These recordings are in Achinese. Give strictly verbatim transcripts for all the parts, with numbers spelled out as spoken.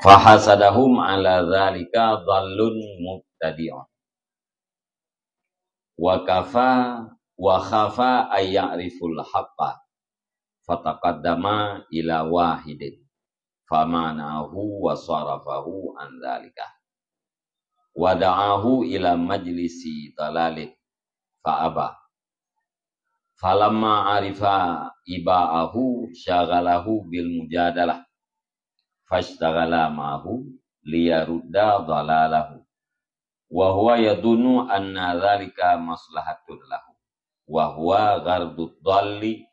Fahasadahum ala dzalika dhallun mubtadi'un. Wa kafa, wa khafa ay ya'riful haqqa. Fataqaddama ila wahidin. Famana'ahu wa sarafahu an dzalika. Wa da'ahu ila majlisi dalalin. Fa aba. Falamma arifa iba'ahu syaghalahu bil mujadalah. Fashtaghala ma'ahu liyarudda dhalalahu. Wa huwa yadhunnu anna dzalika maslahatun lahu. Wa huwa ghardud dhalli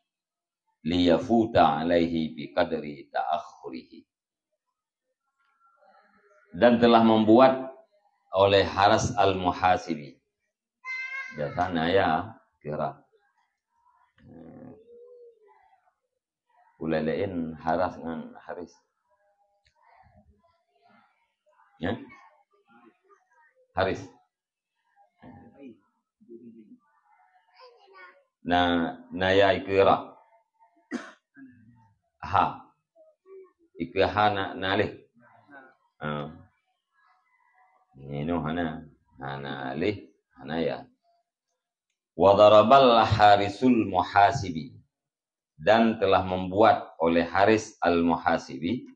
liyafuta alaihi biqadri ta'akhurihi. Dan telah membuat oleh Haris Al-Muhasibi. Biasanya ya, kira. Ulai lain Haris ngan Haris. Ya? Haris. Na, na ya ikeue ra. Ha. Ikeue ha na, na alif. Ha. Nyoe hana. Hana alif, hana ya. Wa darabal Harisul Muhasibi. Dan telah membuat oleh Haris Al-Muhasibi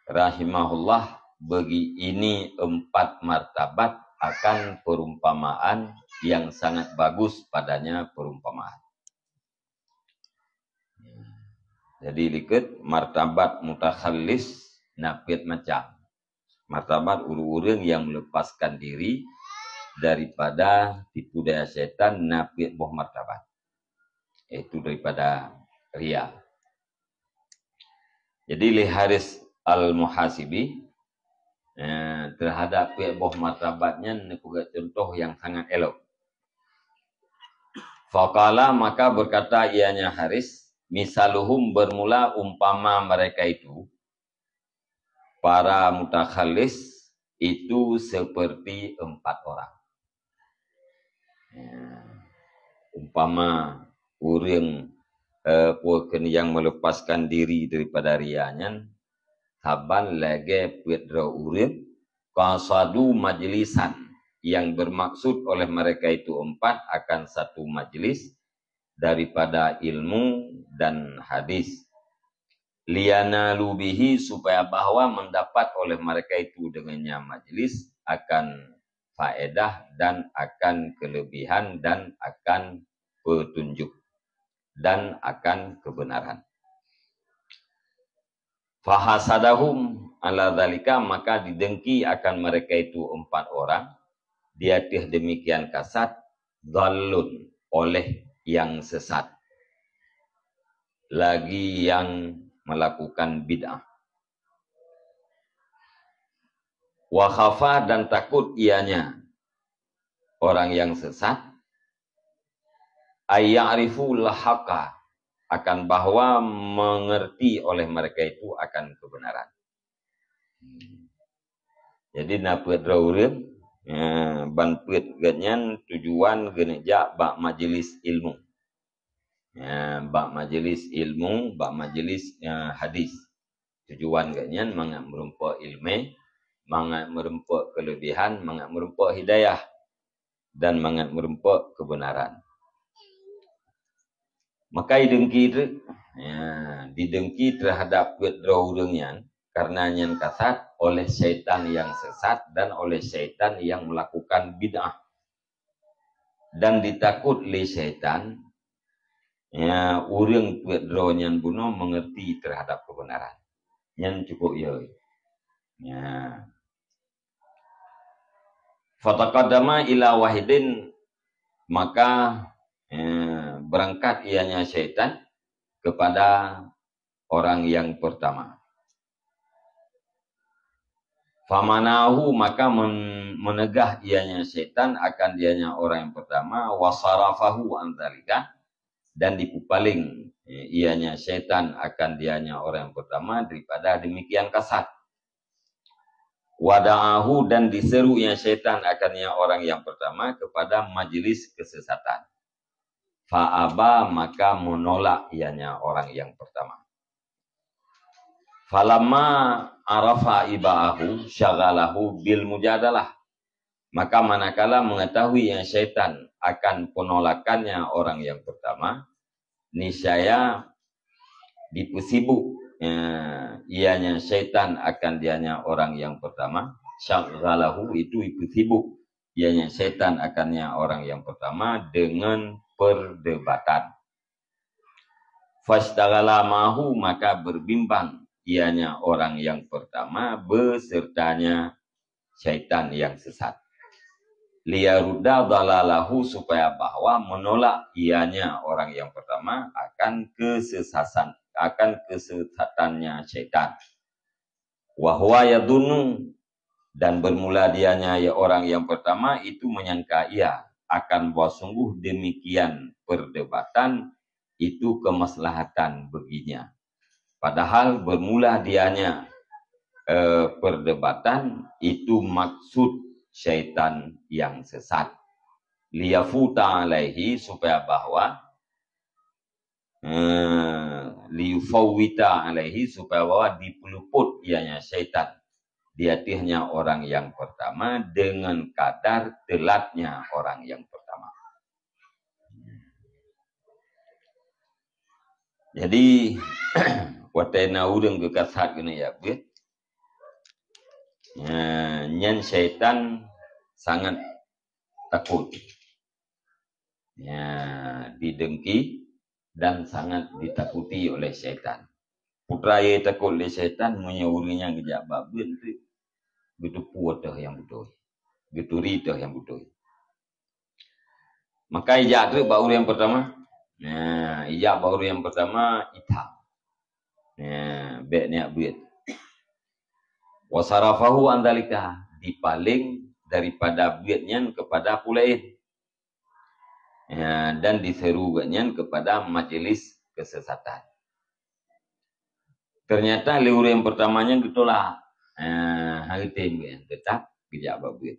rahimahullah bagi ini empat martabat akan perumpamaan yang sangat bagus padanya perumpamaan. Jadi likot martabat mutakhallis na peuet macam. Martabat ureuëng-ureuëng yang melepaskan diri daripada tipu daya syaitan na peuet boh martabat. Yaitu daripada riya. Jadi lé Haris Al-Muhasibi, eh, terhadap peuet boh martabat nyan neupeugah contoh yang sangat elok. Faqala, maka berkata ianya Haris, misaluhum, bermula umpama mereka itu, para mutakhallis itu seperti empat orang. Ya. Umpama ureuëng, eh, peue kheun nyang melepaskan diri daripada riya nyan, saban lagée peuet droe ureuëng, qasadu majlisan, yang bermaksud oleh mereka itu empat akan satu majlis daripada ilmu dan hadis. Liyanalu bihi, supaya bahwa mendapat oleh mereka itu dengannya majlis akan faedah dan akan kelebihan dan akan petunjuk dan akan kebenaran. Fahasadahum ala dzalika, maka didengki akan mereka itu empat orang, di atas demikian kasat, dhallun, oleh yang sesat, lagi yang melakukan bid'ah. Wa khafa, dan takut ianya orang yang sesat, ayya'rifu lahaka, akan bahwa mengerti oleh mereka itu akan kebenaran. Jadi na peuet droe ureuëng, eh, ban peuet geuh nyan tujuan geuneuk jak bak majlis ilmu. Ya, bak majlis ilmu, bak majlis, eh, hadis. Tujuan geuh nyan mangat meurumpok ilmu, mangat meurumpok kelebihan, mangat meurumpok hidayah, dan mangat meurumpok kebenaran. Maka idengki teuk, ya, didengki terhadap peuet droe ureuëng nyan, karena nyan kasat oleh syaitan yang sesat dan oleh syaitan yang melakukan bid'ah. Dan ditakut lé syaitan, ya, ureuëng peuet droe nyan bunoe mengerti terhadap kebenaran. Nyan cukup yo. Ya. Fataqaddama ila wahidin, maka, eh, berangkat ianya syaitan kepada orang yang pertama. Famanahu, maka men-, menegah ianya syaitan akan dianya orang yang pertama, wasarafahu an dzalika, dan dipupaling, eh, ianya syaitan akan dianya orang yang pertama daripada demikian kasat. Wada'ahu, dan diserunya syaitan akan ianya orang yang pertama kepada majlis kesesatan. Fa'aba, maka menolak ianya orang yang pertama. Falamma arafa ibaahu syaghalahu bil mujadalah. Maka manakala mengetahui yang syaitan akan penolakannya orang yang pertama, niscaya dipeusibuk, eh, ianya syaitan akan dianya orang yang pertama. Syaghalahu itu dipeusibuk ianya syaitan akannya orang yang pertama dengan perdebatan. Fashtaghala mahu, maka berbimbang ianya orang yang pertama besertanya syaitan yang sesat. Liyarudda dhalalahu, supaya bahwa menolak ianya orang yang pertama akan kesesasan, akan kesesatannya syaitan. Wa huwa yadhunnu, dan bermula dianya, ya orang yang pertama itu menyangka ia akan bahwa sungguh demikian perdebatan itu kemaslahatan baginya. Padahal bermula dianya, eh, perdebatan itu maksud syaitan yang sesat. Liyafuta alaihi, supaya bahwa, eh, liyufawwita alaihi, supaya bahwa dipeuluput ianya syaitan di ateuhnya orang yang pertama dengan kadar telatnya orang yang pertama. Jadi, watée na ureuëng geukasat keuneuk jak beuet, ya, nyan syaitan sangat takut. Ya, didengki dan sangat ditakuti oleh syaitan. Peue teuma takot lé syaitan, meunyoe ureuëng nyan geujak bak beuet teuk, geuteupeue teuh nyang beutôi, geuturi teuh nyang beutôi. Maka ijak teuk bak ureuëng nyang pertama. Nah, ijak bak ureuëng nyang pertama, itam. Nah, bék neujak beuet. Wasarafahu an dzalika, dipaleng daripada beuet nyan kepada peue laén. Ya, dan diseru gobnyan kepada majelis kesesatan. Ternyata lé ureuëng pertama nyan geutulak. Eh, hana geutem gobnyan, teutap geujak bak beuet.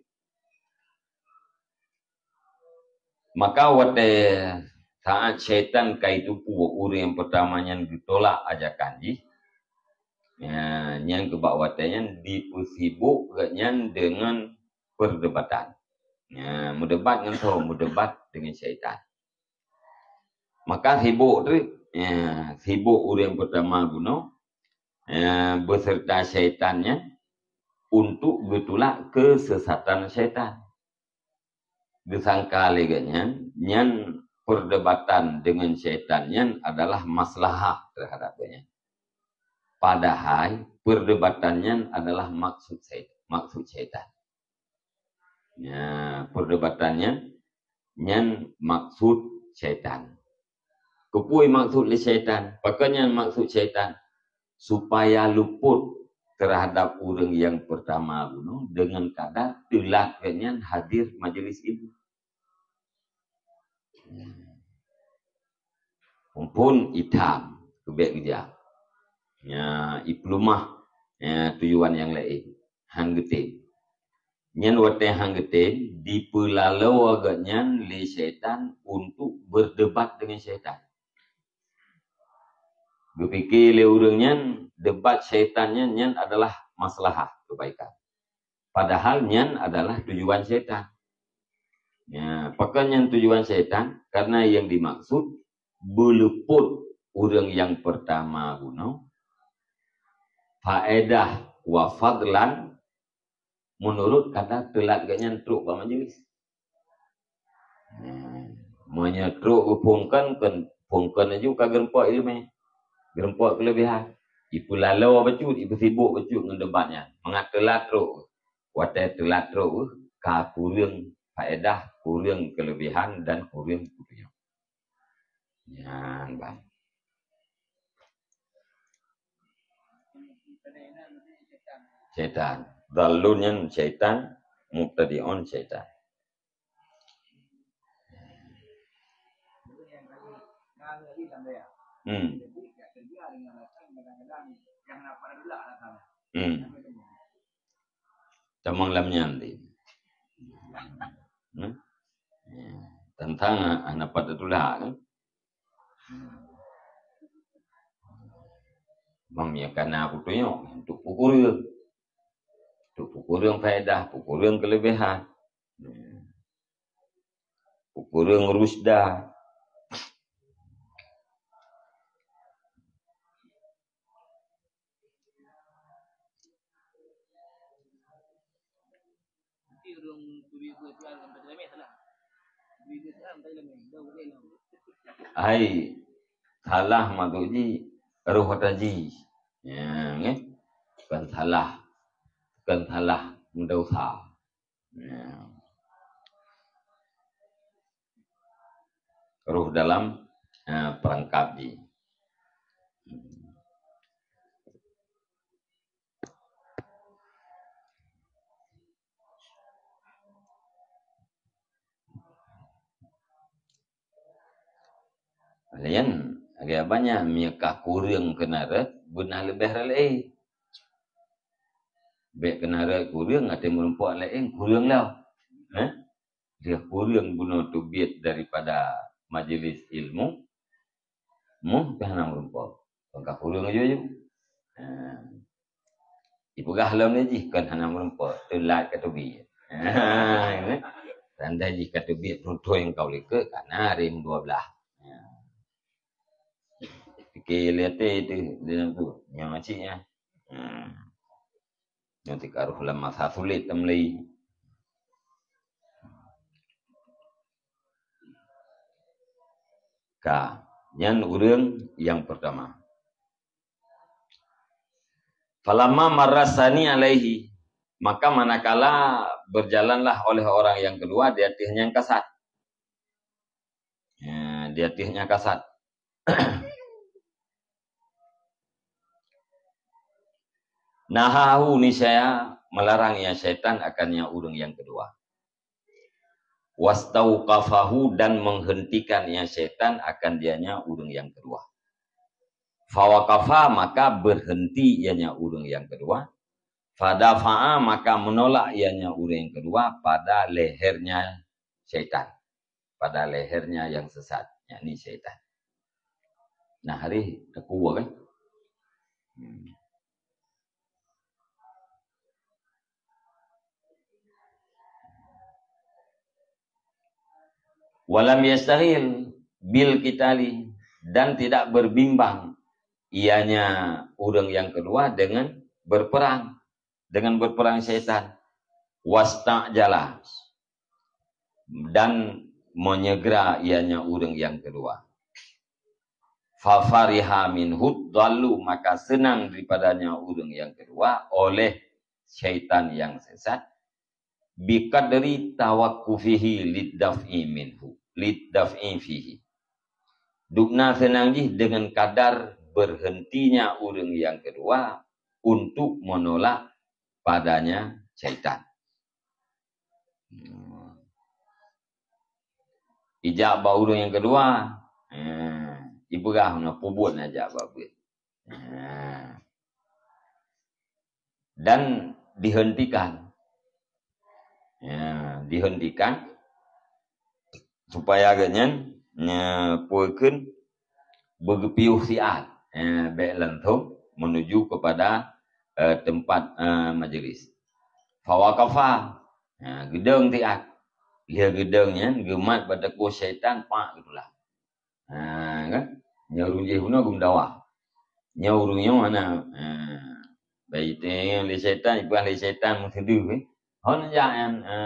Maka watée saat syaitan ka jiteupeue ureuëng pertama nyan geutulak ajakan jih, ya, nyan keuh bak watée nyan dipeusibuk gobnyan deungon perdebatan. Ya, meudebat ngon soe? Meudebat deungon syaitan. Maka sibuk teuk, ya, sibuk ureuëng pertama bunoe, ya, beserta syaitan nyan untuk geutulak kesesatan syaitan. Geusangka lé gobnyan, nyan perdebatan deungon syaitan nyan adalah maslahah terhadap gobnyan. Padahai perdebatan nyan adalah maksud syai-, maksud syaitan. Ya, perdebatan nyan, nyan maksud syaitan. Keupeue maksud lé syaitan? Pakon nyan maksud syaitan? Supaya luput terhadap ureuëng nyang pertama bunoe deungon kadar teulat gobnyan hadir majelis ilmu. Phon itam, keubiet geujak. Ya, ipeuleumah, ya, tujuan nyang laén. Han geutem. Nyan watée han geutem, dipeulaloe gobnyan lé syaitan untuk berdebat deungon syaitan. Geupike lé ureuëng nyan, debat syaitan nyan, nyan adalah maslahah, kebaikan. Padahal nyan adalah tujuan syaitan. Ya, pakon nyan tujuan syaitan? Karena yang dimaksud beuluput ureuëng nyang pertama bunoe, faedah wa fadlan, menurut kadar teulat gobnyan trok bak majelis. Hmm, meunyoe trok geuphon kon, phon kon laju ka geureumpok ileumé, geureumpok keuleubehan. Ipeulaloe bacut, ipeusibok bacut ngon debat nyan. Mangat teulat trok. Watée teulat trok, ka kureueng faedah, kureueng keuleubehan dan kureueng peutunyok. Nyan ban. Syaitan. Dhallun nyan syaitan, mubtadi'un syaitan. Hmm. Hmm. Tamong lam nyan di. Hmm? Ya. Tentang, ah, hana pat teutulak, kan? Meunyoe kana kutunyok, untuk peue kureueng. Untuk peue kureueng faedah, peue kureueng keuleubiehan. Peue kureueng rusda. Hai, salah maksud jih, roh ata jih. Ya, kan? Bukan salah. Bukan salah meudesya. Ya. Roh dalam, eh, peurangkap jih. Laén, lagèe banyak meunyoe ka kureueng keu narot, beuna leubeh rot laén. Bèk keu narot kureueng, até meurumpok laén kureueng lom. Hah? Dia kureueng bunoe teubiet daripada majlis ilmu, muh ka hana meurumpok. Kon ka kureueng aju-aju. Ha. Ipeugah lom lé jih kon hana meurumpok, teulat ka teubiet. Ha, tanda jih ka teubiet, beutôi nyang ka u likot, kana hari dua belas. Ha. Pike lé até teuh, di dalam tu, nyoe cit nyan. Ha. Nyoe teuka roh lam masa sulet tam lé. Ka, nyan ureueng nyang peurtama. Falamma marra tsani alaihi, maka manakala berjalanlah oleh orang yang kedua di ateueh nyang kasat. Ya, di ateueh nyang kasat. Nahahu, niscaya melarang ia syaitan akan ia ureueng nyang keudua. Wastauqafahu, dan menghentikan ia syaitan akan dianya ureueng nyang keudua. Fawaqafa, maka berhenti ianya ureueng nyang keudua. Fadafa'a, maka menolak ianya ureueng nyang keudua pada lehernya syaitan. Pada lehernya yang sesat, yakni syaitan. Nah, hari teukuah, kan? Hmm. Walam yastahil bil qitali, dan tidak berbimbang ianya ureueng nyang keudua dengan berperang, dengan berperang syaitan. Wasta'jala, dan menyegera ianya ureueng nyang keudua. Fafariha minhu dhallu, maka senang daripadanya ureueng nyang keudua oleh syaitan nyang sesat, biqadri tawaqqufihi liddaf'i minhu, liddaf'i fihi. Dubna senang jih dengan kadar berhentinya ureueng nyang keudua untuk menolak padanya syaitan. Hmm. Ijak bak ureueng nyang keudua, hmm, ipeugah na peubuet na jak bak buet. Hmm. Dan dihentikan. Ya, dihentikan supaya geuhnyan, ya, peue kheun, beugeupiôh siat, ya, bèk langsung menuju kepada, eh, tempat, eh, majlis. Fawaqafa, ya, geudong siat. Lheueh geudong nyan geumat bak takue syaitan, pak, geutulak. Ha, kan? Nyoe ureueng jih bunoe geumeudawa. Nyoe ureueng nyoe hana, ha, bai teuingat lé syaitan, ipeugah lé syaitan meusideuh, eh. Hon jak nyan, ha,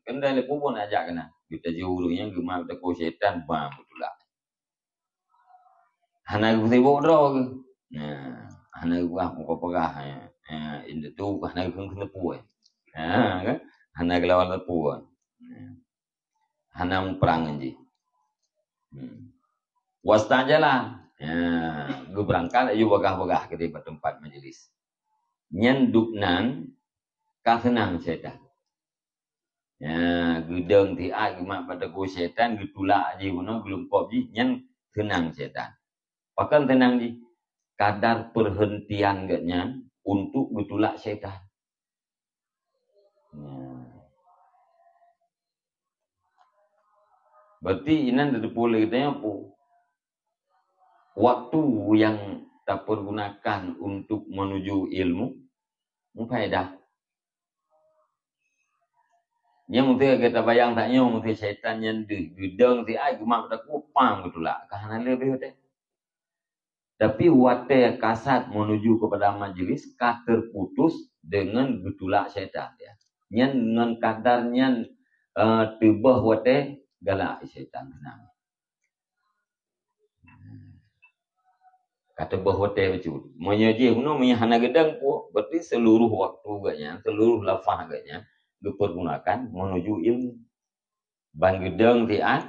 keuneuk lé peubuet nak jak keunan. Geutanyoe ureueng nyang geumat takue syaitan, bam, beutulak. Hana geusibok droe geuh. Nah, hana geupeugah, peugah, eh, eh, indatu hana geukheun-kheun teupeu, eh. Ha, kan? Hana geulawan teupeu, eh. Hana muprang ngon jih. Hmm. Wasta'jala. Ya, geubeurangkat laju bagah-bagah keudeh bak teumpat majlis. Nyan dubnan ka seunang syaitan. Ya, geudong siat geumat bak takue syaitan, geutulak jih bunoe, geulungkop jih, nyan seunang syaitan. Pakon seunang jih? Kadar perhentian geuhnyan untuk geutulak syaitan. Nah. Berarti inan teupeu lé geutanyoe peue? Waktu nyang tapeurgunakan untuk menuju ilmu, mufaedah. Nyan meunteue gata bayang tanyoe, meunteue syaitan nyan deuh geudong siat geumat bak takue pang geutulak, ka hana lé beh watée. Tapi watée kasat menuju kepada majlis ka terputus dengan geutulak syaitan dia. Nyan ngon kadar nyan, eh, teubeh watée galak syaitan teunang. Ka teubeh watée bacut. Meunyoe jih bunoe meunyoe hana geudong peue, berarti seluruh waktu geuh nyan, seluruh lafah geuh nyan geupeurgunakan menuju ilmu. Ban geudong siat,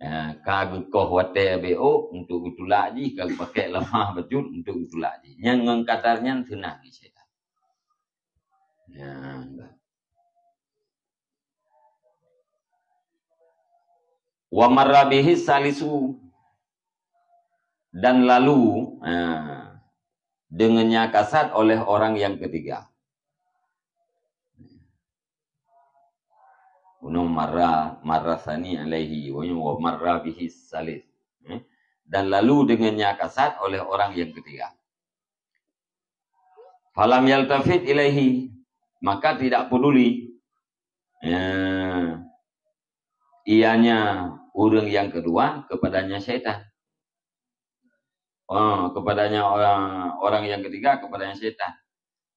eh, ka geukoh watée B O untuk geutulak jih, ka geupakée lafah bacut untuk geutulak jih. Nyan ngon kadar nyan seunang syaitan. Nyan. Wa marra bihi salisu, dan lalu, eh, dengannya kasat oleh orang yang ketiga. Bunoe marra, marra tsani alaihi, wa marra bihi salis. Eh, dan lalu dengannya kasat oleh orang yang ketiga. Falam yaltafit ilaihi, maka tidak peduli, eh, ianya ureuëng yang kedua kepadanya syaitan. Oh, kepadanya orang, orang yang ketiga kepadanya syaitan.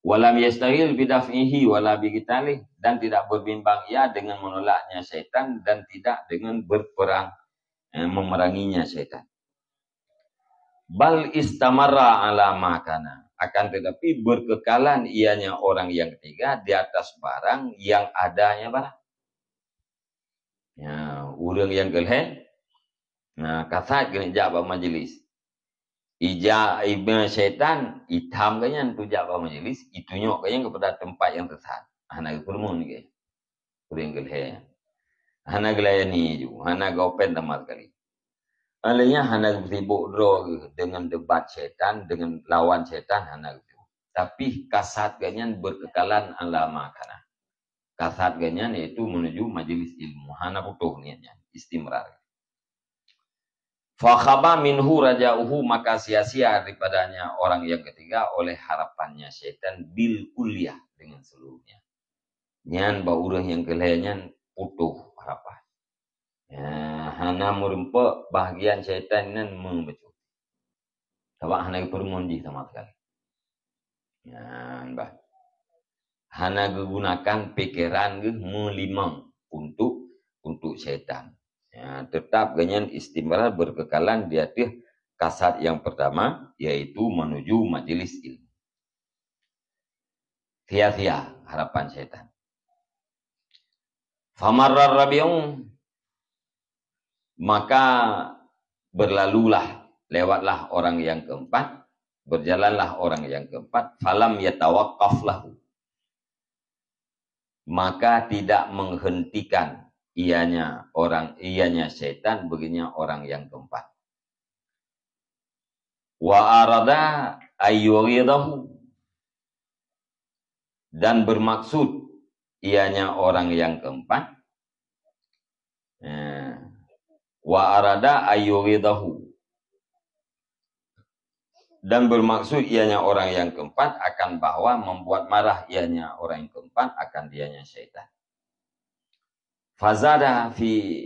Walam yastaghil bidaf'ihi wala biqitalih, dan tidak berbimbang ia dengan menolaknya syaitan dan tidak dengan berperang, eh, memeranginya syaitan. Bal istamarra ala ma kana. Akan tetapi berkekalan ianya orang yang ketiga di atas barang yang adanya barang. Ya, ureuëng yang keulhée, nah, kasat keuneuk jak bak majlis. Ija iba syaitan, itam geuh nyan tujak bak majlis, itunyok geuh nyan kepada tempat yang sesat. Hana geupeureumeun geuh. Ureuëng keulhée. Hana geulayani ju, hana geuopen sama sekali. Alanya hana geusibok droe geuh dengan debat syaitan, dengan lawan syaitan hana geuh. Tapi kasat geuh nyan berkekalan ala ma kana. Kasat geuh nyan yaitu menuju majlis ilmu. Hana putôh niat nyan, istimrar. Fa khaba minhu raja'uhu, maka sia-sia daripadanya orang yang ketiga oleh harapannya syaitan bil kulliyah, dengan seluruhnya. Nyan bak ureuëng nyang keulhée nyan putôh harapan. Ya, hana meureumpok bahagian syaitan nyan meubacut. Sabab hana geupeureumeun jih sama sekali. Nyan bah. Hana geugunakan pikeran geuh meulimong untuk, untuk syaitan. Ya, tetap geuh nyan istimrar berkekalan di ateueh kasat yang pertama, yaitu menuju majlis ilmu. Sia-sia harapan syaitan. Famarrar rabi'u, maka berlalulah, lewatlah orang yang keempat, berjalanlah orang yang keempat, falam yatawaqqaf lahu. Maka tidak menghentikan ianya orang, ianya syaitan, baginya orang yang keempat. Wa arada ayyughidahu, dan bermaksud ianya orang yang keempat, eh, wa arada ayyughidahu, dan bermaksud ianya orang yang keempat akan bahwa membuat marah ianya orang yang keempat akan dianya syaitan. Fazada fi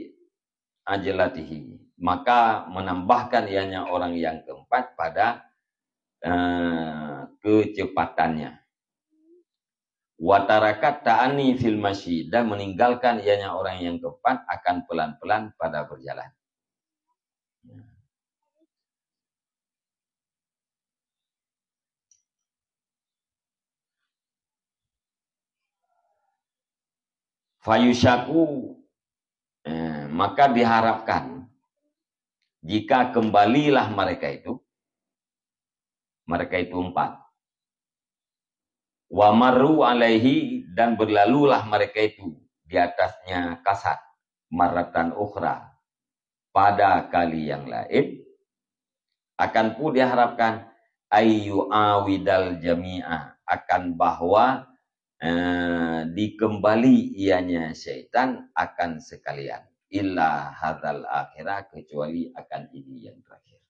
ajlatihi, maka menambahkan ianya orang yang keempat pada, eh, kecepatannya. Wa tarakat ta'ani fil masyi, dan meninggalkan ianya orang yang keempat akan pelan-pelan pada berjalan. Fayusyaku, eh, maka diharapkan jika kembalilah mereka itu, mereka itu empat. Wa marru alaihi, dan berlalulah mereka itu di atasnya kasat, marratan ukhra, pada kali yang lain, akan pun diharapkan ayyu awidal jami'a, akan bahwa, eh, dikembali ianya syaitan akan sekalian, illa hadzal akhirah, kecuali akan ini yang terakhir.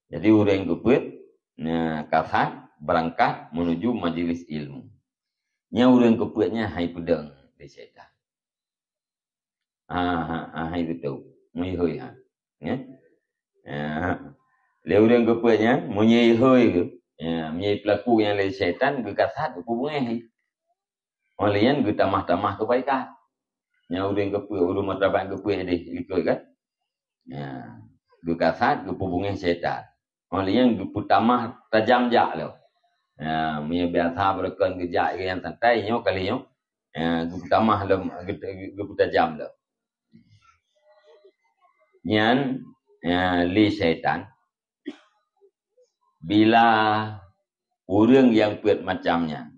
Jadi ureuëng keupeuet, nya, kasat berangkat menuju majlis ilmu. Nya ureuëng keupeuet nyan hai peudong lé syaitan. Ah, ah, ah, hai beutôi. Meuyeuhôi ha. Ya. Ya. Lé ureuëng keupeuet nyan, meunyeuyeuhôi ke, ya, meunyeuyeuhôi pelaku nyang lé syaitan, geukasat, geupeubungéh. Óh lheueh nyan geutamah-tamah keubaikan. Nyang ureuëng keupeuet, ureuëng martabat keupeuet deh, likot kan? Ya. Geukasat, geupeubungéh syaitan. Óh lheueh nyan geupeutamah tajam jak lom. Ya, meunyoe biasa beureukan geujak nyang santai, nyoe kali nyoe, ya, geupeutamah lom, geu-, geu-, geupeutajam lom. Nyan, ya, lé syaitan. Bila ureuëng nyang peuet macam nyan,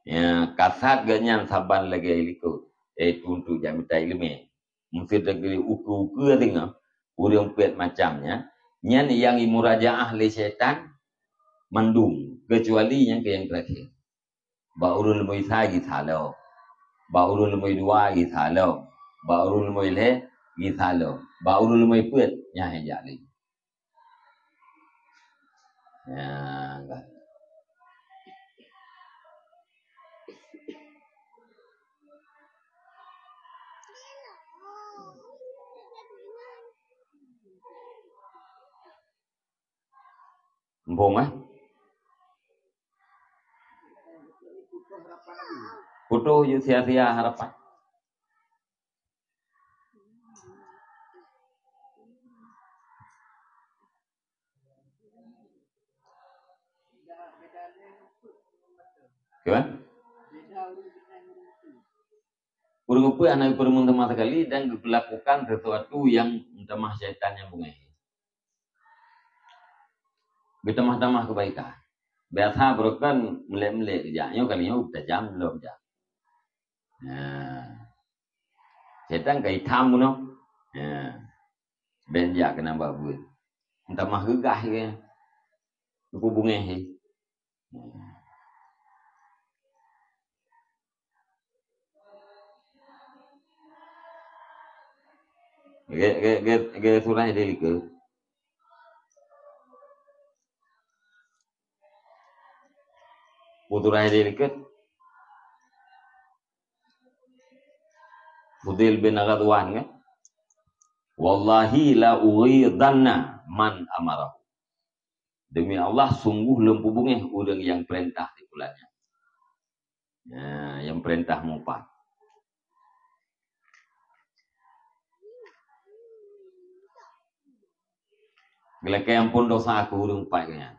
ya, kasat geuh nyan saban lagée likot, eh, untuk jak mita iéleumé. Meuseuti ukeue-ukeue teungoh ureuëng peuet macam nyan, nyan nyang jimurajaah lé syaitan mandum, keucuali nyang keu nyang teurakhé. Bak ureuëng leumoi sa gisa lom. Bak ureuëng leumoi dua gisa lom. Bak ureuëng leumoi lhée gisa lom. Bak ureuëng leumoi peuet nyan hai jak lé. Ya, enggak. Muphom, eh? Putôh jeuet sia-sia harapan. Gimana? Ureuëng keupeuet hana geupeureumeun sama sekali dan geulakukan sesuatu nyang meutamah syaitan nyang beungéh. Geutamah-tamah keubaikan. Biasa beureukan meulek-meulek jak. Nyoe kali nyoe tajam lom jak. Nah. Syaitan ka itam bunoe. Nah. Ben jak keunan bak buet. Meutamah geugah ke. Geupeu beungéh ke. Ge, ge, ge, ge surah di likot. Peue surah di likot? Fudhail bin Ghazwan kan? "Wallahi la ughidanna man amarahu." Demi Allah, sungguh lôn peubeungéh ureuëng nyang peurintah si fulan nyan. Nah, nyang peurintah mupat. Geulakée amphon dosa keu ureuëng pat nyan.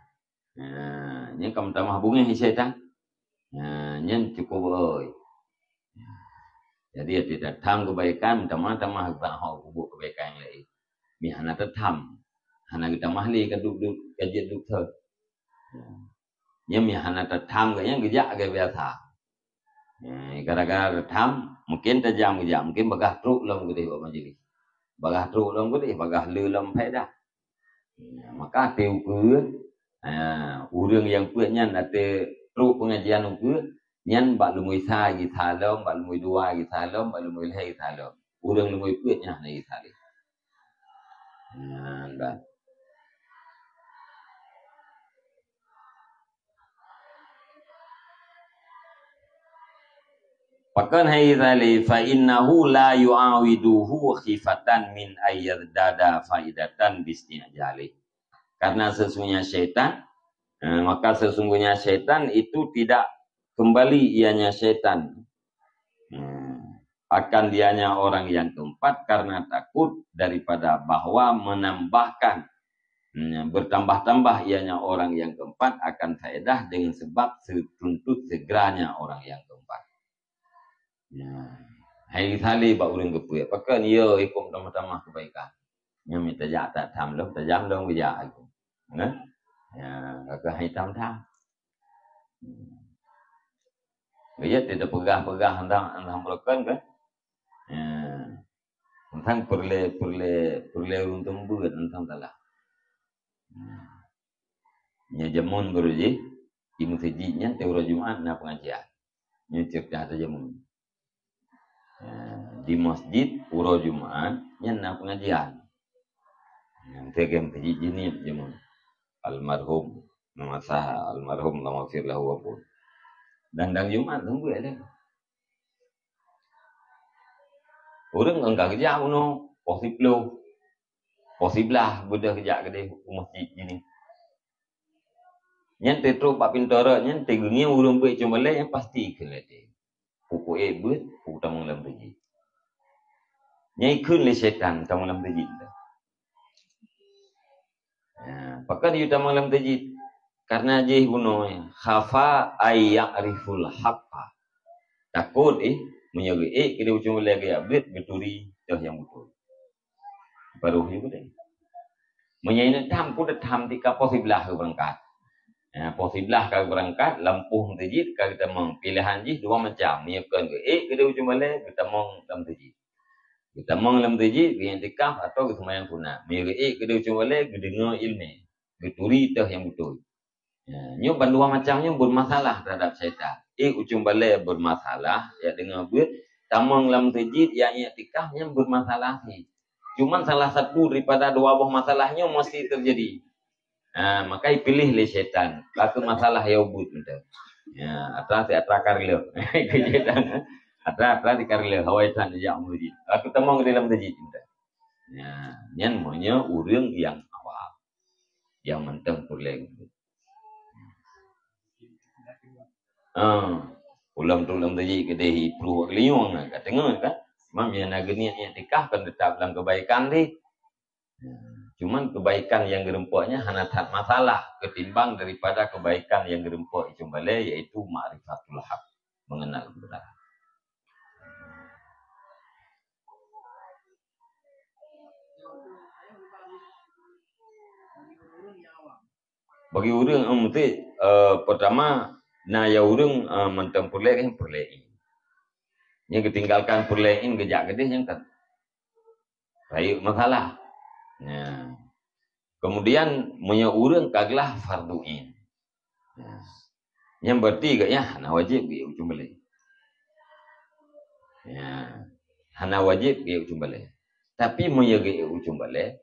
Nah, nyan ka meutamah beungéh syaitan. Nah, nyan cukup oi. Jadi, até tatham keubaikan, meutamah-tamah geutanyoe peubuet keubaikan nyang laén. Meuhana tatham, hana geutamah lé ka duek-duek, ka jeuet duek thon. Nyan meuhana tatham geuh nyan geujak lagée biasa. Nyan, gara-gara tatham, mungken tajam geujak, mungken bagaih trok lom keudeh bak majelis. Bagaih trok lom keudeh, bagaih le lom faedah. Maka até ukeue, ha, ureuëng nyang peuet nyan até trok peungajian ukeue, nyan bak leumoi sa gisa lom, bak leumoi dua gisa lom, bak leumoi lhée gisa lom. Ureuëng leumoi peuet nyan hana gisa lé. Nyan bah. Pakon hai Ghazali, "Fa innahu la yu'awiduhu khifatan min ayyazdada faidatan bisti'jali." Karena sesungguhnya syaitan, eh, maka sesungguhnya syaitan itu tidak kembali ianya syaitan, hmm, akan dianya orang yang keempat karena takut daripada bahwa menambahkan, hmm, bertambah-tambah ianya orang yang keempat akan faedah dengan sebab setuntut segeranya orang yang keempat. Nah, hai Ghazali bak ureuëng geupeuet, pakon yo ikong tamah-tamah keubaikan. Nyan mita jak tatham lom, tajam lom geujak aku. Nah, ya, kakak hai tam-tam. Geujak tidak peugah-peugah tentang, tentang beureukan kan? Ya. Tentang perle, perle, perle ureuëng teumbeuet tentang salah. Nyan jameun baru jih, di meuseujid nyan tiep uroe Jumat na peungajian. Nyan cit ka jameun. Ya, di masjid uroe Jumat nyan na peungajian. Nyang teukem teujiet jih niet jeumun. Almarhum, nama sah almarhum, Allahumma fir lahu wa pun. Dan dang Jumat leumbut lé. Ureueng engka geujak unoe, poh siploh, poh siblaih beudôh geujak keudeh u masjid jih nyan. Nyan teutrok bak pintoe rot nyan, teugeungieng ureueng beuet cuma lé nyan pasti kheun lé teuh. Pukon ék beuet, pukon tamong lam teujit. Nyan ikheun lé syaitan tamong lam teujit. Ya, pakon yue tamong lam teujit? Karena jih bunoe, khafa ay ya'riful haqqa. Takot, eh, meunyoe geuék keudeh u cuma lé geujak beuet, geuturi teuh nyang beutôi. Baru jih beutôi. Meunyoe inong tham, peue tham tika poh siblaih geubeurangkat. Ya, poh siblaih ka geubeurangkat, lam poh teujit ka geutamong. Pilehan jih dua macam. Meunyoe kon geuék keudeh u cuma lé, geutamong lam teujit. Geutamong lam teujit, geuiktikaf atau geuseumayang sunat. Meunyoe geuék keudeh u cuma lé, geudeungoe ileumèe, geuturi teuh nyang beutôi. Ya, nyoe bandua macam nyoe beumasalah terhadap syaitan. Ék u cuma lé beumasalah, ya deungoe beuet, tamong lam teujit, ya iktikaf nyan beumasalah cit. Cuman salah satu daripada dua boh masalah nyoe mesti teujadi. Ha, maka ipiléh lé syaitan. Ka keuh masalah ya ubit mantong. Ya, atra si atra kareuloh. Keu syaitan. Atra, atra si kareuloh. Hawa syaitan jak meujit. Ka keuh tamong di lam teujit mantong. Ya, nyan meunyoe ureueng nyang awam. Nyang mantong peureulèe. Ah, ulôn tu lôn teujit keudeh ipluh geulinyueng ka teungoh kan. Mam nyang na geuniet iktikaf kan teutap lam kebaikan deh. Cuman kebaikan nyang geurumpok nyan hana that masalah ketimbang daripada kebaikan nyang geurumpok i cuma lé, yaitu ma'rifatul haq, mengenal kebenaran. Bagi ureueng, eh, meusti, eh, pertama, na ya ureueng, eh, mantong peureulèe, peureulèe. Nyang geutinggalkan peureulèe geujak keudeh nyan kan rayeuk masalah. Ya. Kemudian, meunyoe ureueng ka glah fardu ain. Ya. Nyan berarti geuh nyan hana wajéb geuék u cuma lé. Ya. Hana wajéb geuék u cuma lé. Tapi meunyoe geuék u cuma lé,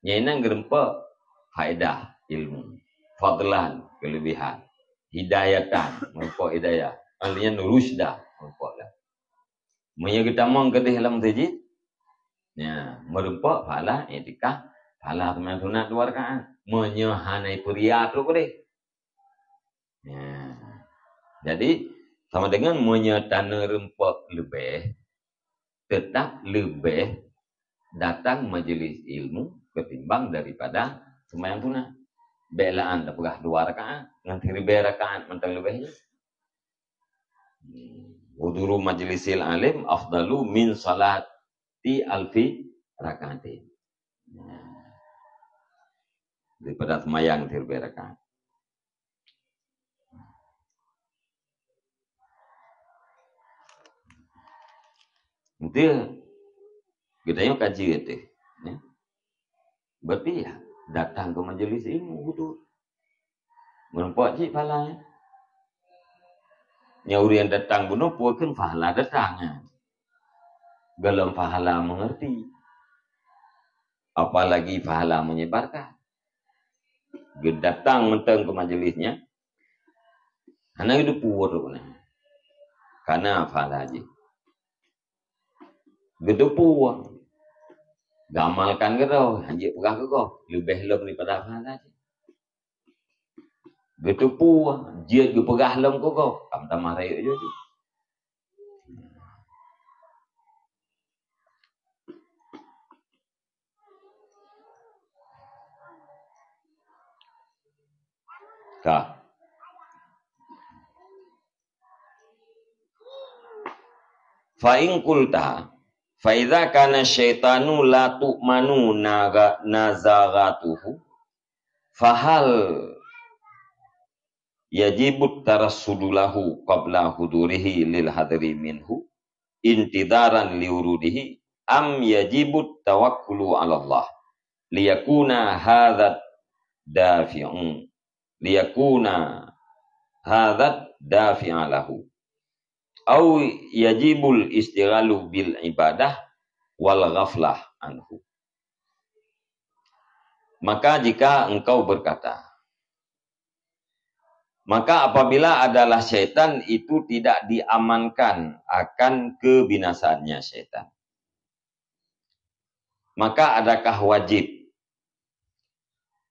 nyan inan geurumpok faedah ilmu, fadlan kelebihan, hidayatan, meurumpok hidayah, artinya rusyda, meurumpok lah. Meunyoe geutamong keudeh lam teujit, ya, meurumpok pahala iktikaf, pahala seumayang sunat dua rakaat. Meunyoe hana ipeuria trok keudeh. Ya. Jadi, sama dengan meunyoe taneureumpok leubeh, tetap leubeh datang majlis ilmu ketimbang daripada seumayang sunat. Bèk laan tapeugah dua rakaat, ngon siribèe rakaat mantong leubeh nyan. Huduru majlisil alim afdalu min salati alfi rakaatin. Daripada seumayang siribèe rakaat. Beutôi? Geutanyoe ka jeuet teuh, ya. Berarti ya, datang ke majlis ilmu beutôi. Meurumpok cit pahala, ya. Nyang ureueng datang bunoe peue kheun pahala datang, ya. Golom pahala mengerti. Apalagi pahala menyebarkan. Geudatang mantong ke majlis nyan, hana geuteupeue droe nyan. Kana pahala jih. Geuteupeue. Geuamalkan keudroe, hanjeuet peugah keu gob, leubeh lom daripada pahala jih. Geuteupeue, jeuet geupeugah lom keu gob, ka meutamah rayeuk jih. Ka. Fa in qulta, fa idza kana syaitanu la tu'manu naga-, nazaghatuhu, fa hal yajibu tarassudu lahu qabla hudurihi lil hadri minhu intidharan li wurudihi, am yajibu tawakkulu 'ala Allah liyakuna hadzad dafi'u, liyakuna hadzad dafi'a lahu, au yajibul istighalu bil ibadah wal ghaflah anhu. Maka jika engkau berkata, maka apabila adalah syaitan itu tidak diamankan akan kebinasaannya syaitan, maka adakah wajib,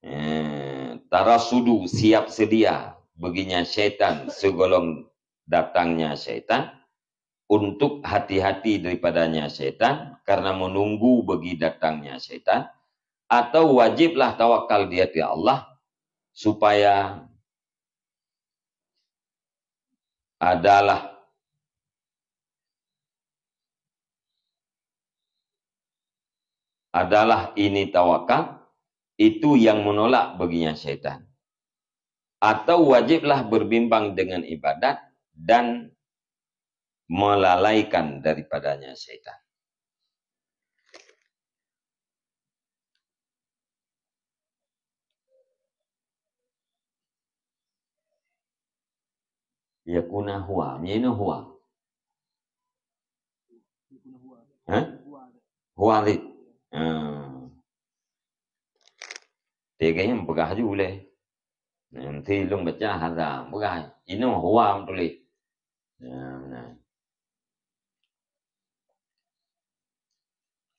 eh, tarasudu, siap sedia, baginya syaitan, segolom datangnya syaitan, untuk hati-hati daripadanya syaitan, karena menunggu bagi datangnya syaitan, atau wajiblah tawakal di hati Allah, supaya adalah, adalah ini tawakal, itu yang menolak baginya syaitan. Atau wajiblah berbimbang dengan ibadat dan melalaikan daripadanya syaitan. Yakuna huwa, miyena huwa. Hah? Huwa li. Ah. Tiga yang peugah ju leh. Nanti lung baca hadza, peugah. Inoe huwa tulis. Ya, benar.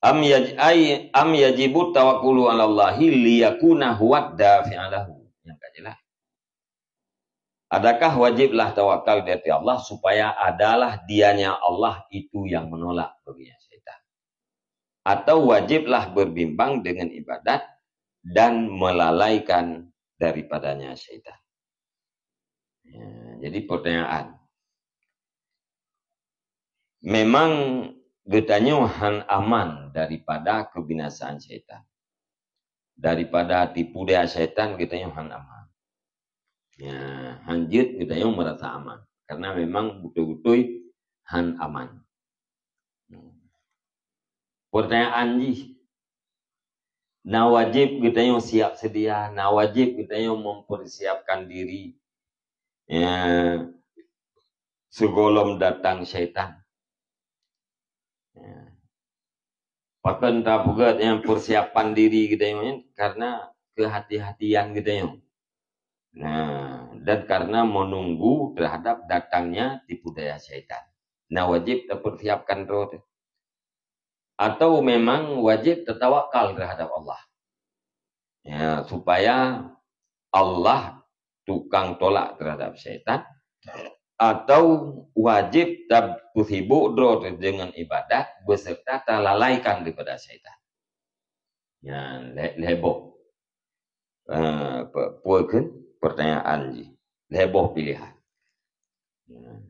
Am yaj-, ay, am yajibu tawakkulu 'ala Allahi liyakuna huwad dafi'a lahu. Nyang ka jelas. Adakah wajiblah tawakal di hati Allah supaya adalah dianya Allah itu yang menolak baginya syaitan? Atau wajiblah berbimbang dengan ibadat dan melalaikan daripadanya syaitan? Ya, jadi pertanyaan, memang geutanyoe han aman daripada kebinasaan syaitan. Daripada tipu daya syaitan geutanyoe han aman. Ya, han jeuet geutanyoe merasa aman. Karena memang beutôi-beutôi han aman. Pertanyaan jih, na wajib geutanyoe siap sedia, na wajib geutanyoe mempersiapkan diri, ya, segolom datang syaitan. Ya. Pakon tapeugah nyang persiapan diri geutanyoe nyan? Karena kehati-hatian geutanyoe. Nah, dan karena menunggu terhadap datangnya tipu daya syaitan. Nah, wajib tapersiapkan droe teuh. Atau memang wajib tatawakal terhadap Allah. Ya, supaya Allah tukang tolak terhadap syaitan, atau wajib tapeusibuek droe teuh dengan ibadat beserta talalaikan daripada syaitan. Nyan lhèe, lhèe boh. Eh, pe-, peue kheun pertanyaan jih? Lhèe boh pilihan. Nyan.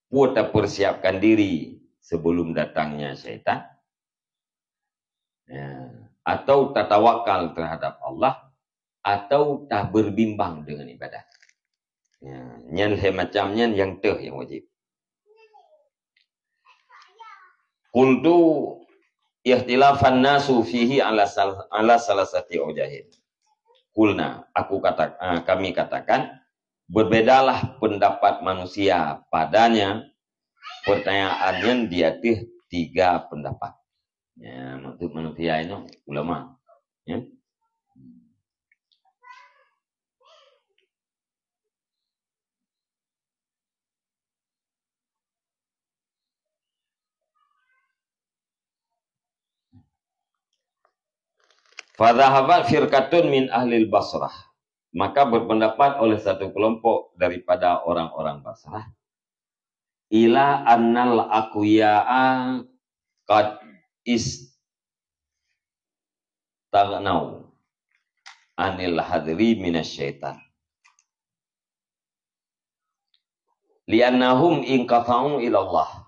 Peue tapersiapkan diri sebelum datangnya syaitan? Ya. Atau tatawakal terhadap Allah, atau taberbimbang dengan ibadat. Ya, nyan lhèe macam nyan nyang teuh nyang wajib. Qultu ikhtilafan nasu fihi ala sal-, ala salasati aujahin. Qulna, aku kata, ah, kami katakan, berbedalah pendapat manusia padanya pertanyaan nyan di ateueh tiga pendapat. Ya, maksud manusia itu ulama. Ya. Fadhahabat firqatun min ahlil Basrah. Maka berpendapat oleh satu kelompok daripada orang-orang Basrah, ila annal aqwiya'a qad istaghnau anil hadri minasyaitan. Li'annahum inqata'u ilallah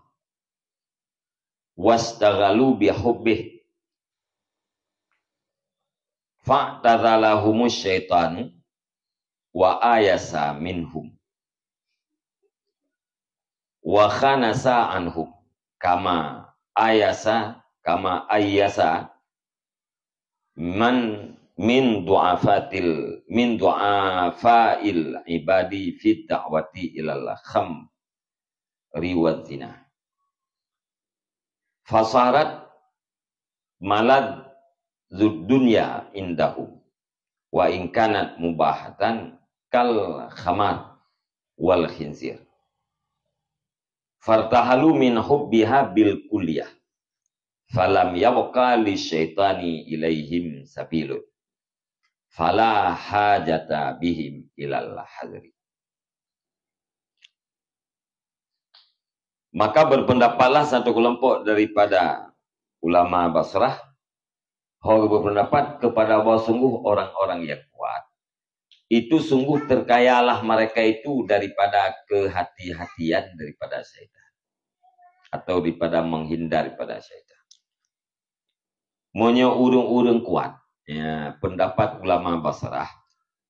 wastaghalu bihubbih, fa'tazalahumus syaitanu wa ayasa minhum, wa khanasa anhum, kama ayasa, kama ayasa man min du'afatil, min du'afail ibadi fid da'wati ilal khamri waz zina. Fasarat malad maladzud dunya indahum, wa in kanat mubahatan kal khamar wal khinzir. Fartahalu min hubbiha bil kulliyah. Falam yabqa li syaitani ilaihim sabilun. Fala hajata bihim ilal hazri. Maka berpendapatlah satu kelompok daripada ulama Basrah, hor berpendapat kepada bahwa sungguh orang-orang yang kuat itu sungguh terkayalah mereka itu daripada kehati-hatian daripada syaitan, atau daripada menghindar daripada syaitan. Meunyoe ureuëng-ureuëng kuat, ya, pendapat ulama Basrah,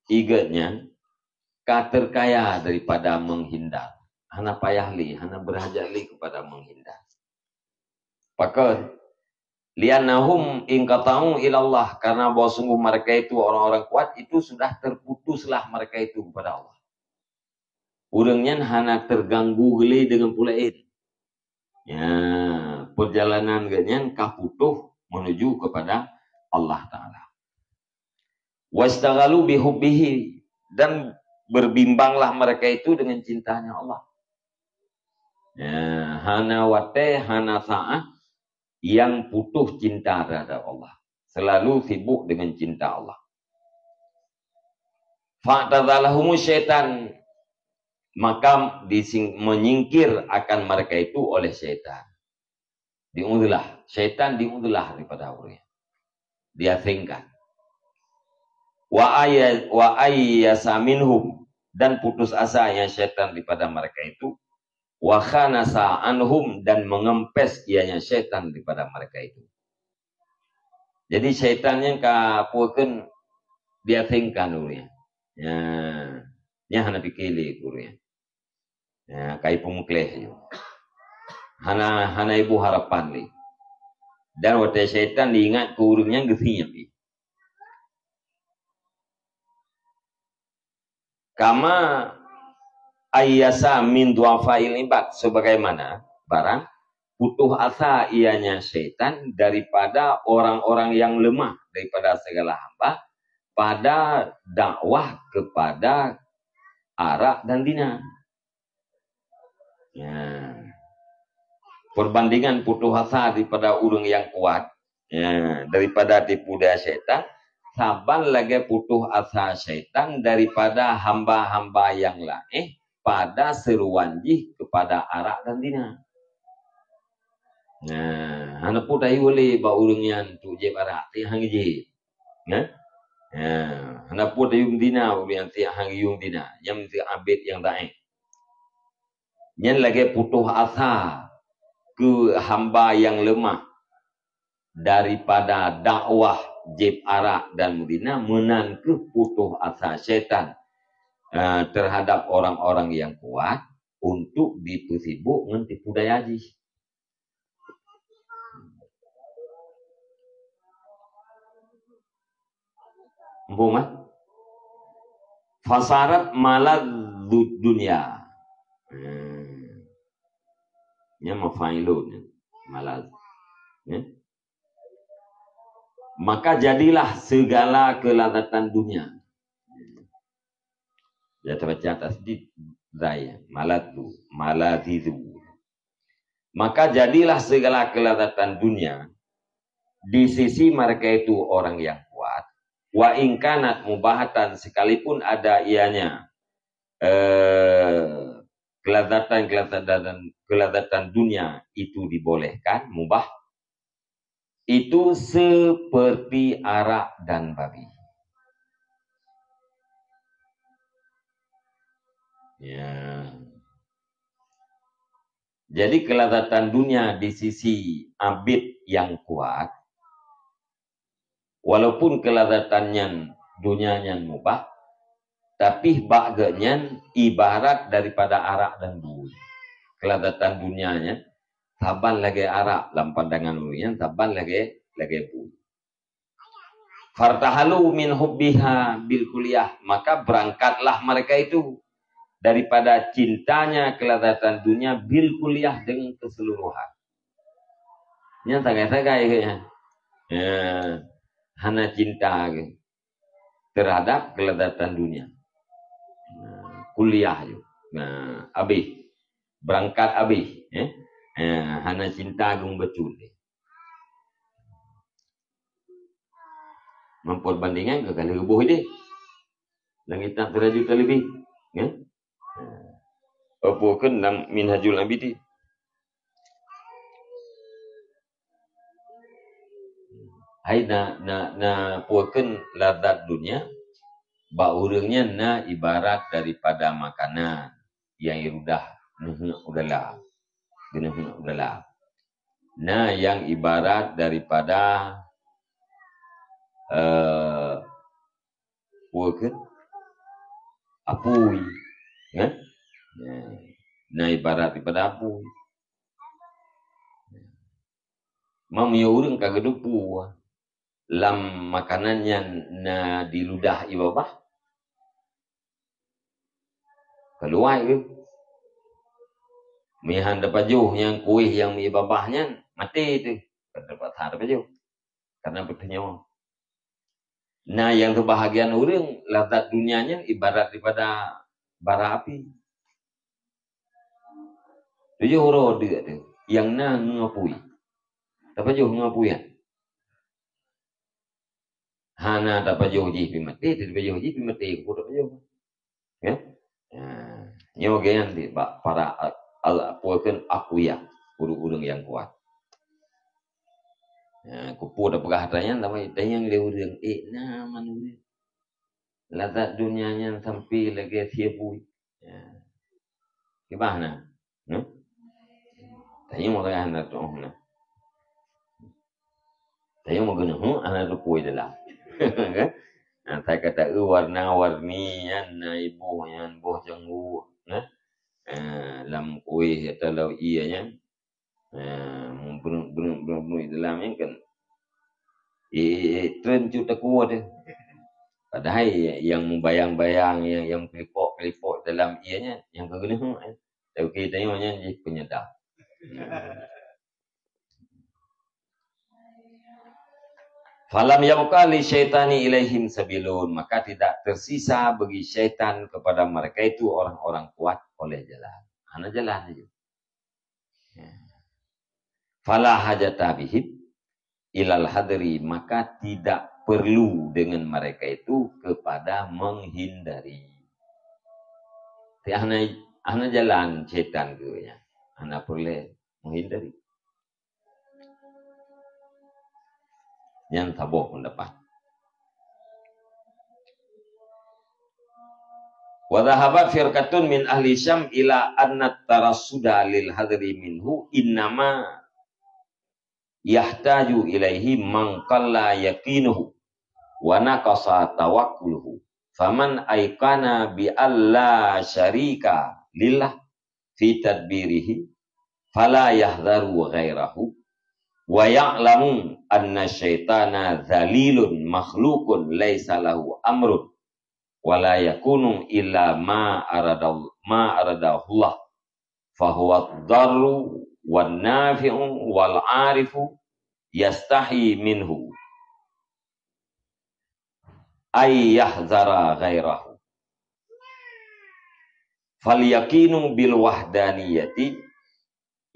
igeuet nyan ka terkaya daripada menghindar. Hana payah lé, hana berhajat lé kepada menghindar. Pakon? Liannahum inqata'u ilallah, karena bahwa sungguh mereka itu orang-orang kuat itu sudah terputuslah mereka itu kepada Allah. Ureuëng nyan hana terganggu lé deungon peue laén. Ya, perjalanan geuh nyan ka putôh menuju kepada Allah Taala. Wastaghalu bihubbihi, dan berbimbanglah mereka itu dengan cintanya Allah. Ya, hana watée, hana saat yang putôh cinta terhadap Allah. Selalu sibuk dengan cinta Allah. Fa'tazalahumu syaitan, maka dising-, menyingkir akan mereka itu oleh syaitan. Diuzlah, syaitan diuzlah daripada ureuëng. Diasingkan. Wa ayya-, wa ayyasa minhum, dan putus asa yang syaitan daripada mereka itu. Wa khanasa anhum, dan mengempes ianya syaitan daripada mereka itu. Jadi syaitan nyan ka peue kheun diasingkan ureuëng. Ya, nyan hana pike lé ureuëng. Ya, kai peumeukleh ju. Hana, hana ibu harapan lé. Dan watée syaitan diingat keu ureuëng nyan geusinyab jih. Kama ayyasa min du'afail ibad, sebagaimana barang putus asa ianya syaitan daripada orang-orang yang lemah, daripada segala hamba, pada dakwah kepada arak dan zina. Ya. Perbandingan putus asa daripada ureuëng yang kuat, ya, daripada tipu daya syaitan, saban lagée putus asa syaitan daripada hamba-hamba yang laén pada seruan jih kepada arak dan zina. Nah, hana peue tayue lé bak ureuëng nyan tu jieb arak, tiek han geujéb. Nah, nah, hana peue tayue zina ureuëng nyan tiek han geuyue zina. Nyan meusti abet nyang daéh. Nyan lagée putus asa keu hamba nyang leumah daripada dakwah jieb arak dan meuzina, meunan kheueh putus asa syaitan, eh, terhadap orang-orang nyang kuat untuk jipeusibok ngon tipu daya jih. Muphom, eh? Fasarat maladzud dunya. Hmm. Nyan mafailun, nyan. Maladz. Ya. Maka jadilah segala kelazatan dunia. Ya, terbaca tasdid zai, maladzu, maladhizu. Maka jadilah segala kelazatan dunia di sisi mereka itu orang yang kuat, wa in kanat mubahatan, sekalipun ada ianya, eh, kelazatan-kelazatan, kelazatan dunia itu dibolehkan, mubah, itu seperti arak dan babi. Ya. Jadi, kelazatan dunia di sisi abid yang kuat, walaupun kelazatan nyan, dunia nyan mubah, tapi bak geuh nyan ibarat daripada arak dan bui. Kelazatan dunia nyan saban lagée arak lam pandangan ureuëng nyan, saban lagée, lagée bui. Fartahalu min hubbiha bil kulliyah, maka berangkatlah mereka itu daripada cintanya kelazatan dunia bil kulliyah, dengan keseluruhan. Nyan sagai-sagai geuh nyan. Ya. hana cinta lagi terhadap kelezatan dunia. Nah, kuliah ju. Nah, habis. Berangkat habis, eh. Eh, hana cinta gung betul deh. Memperbandingan ke kalau boh deh. Langit tak teraju terlebih, ya. Apa kan dalam Minhajul Abidin? Hai na na na puakan lazat dunia, bak ureuëng nyan na ibarat daripada makanan yang irudah neuheuk udala, geuneuk udala. Na yang ibarat daripada eh, puakan apui, ya. Na ibarat daripada apui. Meunyoe ureuëng ka geudeupu lam makanan nyan na diludah ié babah, keuluwa geuh. Meuhan tapajoh nyang kuéh nyang meuié babah nyan, maté teuh. Ka teupaksa tapajoh. Karena beuteunyong. Nah, nyang seubahagian ureuëng lazat dunia nyan ibarat daripada bara api. Tujoh uroe deuk tu, nyang na ngon apui. Tapajoh ngon apui nyan. Hana tapajoh jih pi maté, tapajoh jih pi maté, keupeue tapajoh. Ya? Ha, nyoe geuh nyan di bak para al-, al-, apa kheun, akuya, ureuëng-ureuëng nyang kuat. Ha, keupeue tapeugah ata nyan, tapi tanyong lé ureuëng, eh, na man ureuëng lazat dunia nyan sampai lagée sie bui. Ha. Kiban na? Hmm? Tanyong lagée hana tuoh na. Tanyong meugeuneuh hana teupui dalam. Kan? Nah, saya kata, eh, warna-warni nyan, na iboh nyan, boh canggu, nah. Eh, lam kuéh atau lam ié nyan. Eh, beuneuek-beuneuek dalam nyan kan. Eh, eh, eh, tren cut takue deh. Padahai yang membayang-bayang, yang, yang kelipok-kelipok dalam ié nyan, yang keugeuneuh, eh. Tapi kita nyoe nyan jih penyedap. Falam yabqa li syaitani ilaihim sabilun, maka tidak tersisa bagi syaitan kepada mereka itu orang-orang kuat oleh jalan. Hana jalan laju. Ya. Fala hajata bihim ilal hadri, maka tidak perlu dengan mereka itu kepada menghindari. Ti hana, hana jalan syaitan keu nyan. Hana peureulée menghindari. Nyan saboh pendapat. Wa dhahabat firqatun min ahli Syam ila anna tarassuda lil hadri minhu innama yahtaju ilaihi man qalla yaqinuhu wa naqasa tawakkuluhu. Faman aiqana bi alla syarika lillah fi tadbirihi, fala yahdharu ghairahu, wa ya'lamu anna syaitana dzalilun makhluqun laisa lahu amrun, wa la yakunu illa ma aradal-, ma aradahullah, fa huwa dharru wan nafi'u wal arifu yastahi minhu ay yahdzara ghairahu. Fal yaqinu bil wahdaniyati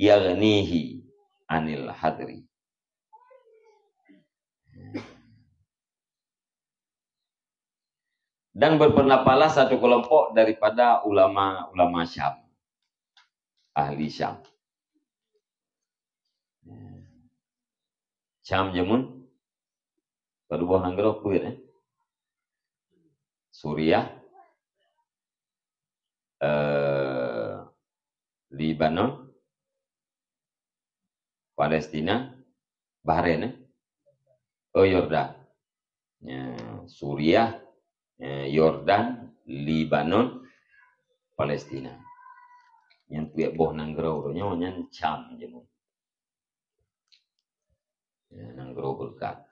yaghnihi anil hadri. Dan berpendapatlah satu kelompok daripada ulama-ulama Syam, ahli Syam. Syam jameun, padub boh nanggroe peuet, eh? Suriah, eh, Lebanon, Palestina, Bahrain, eh? Oh, Yordan. Ya, Suriah, ya, Yordan, Lebanon, Palestina. Nyang peuet boh nanggroe nyoe nyan Syam jameun. Ya, nanggroe beureukat.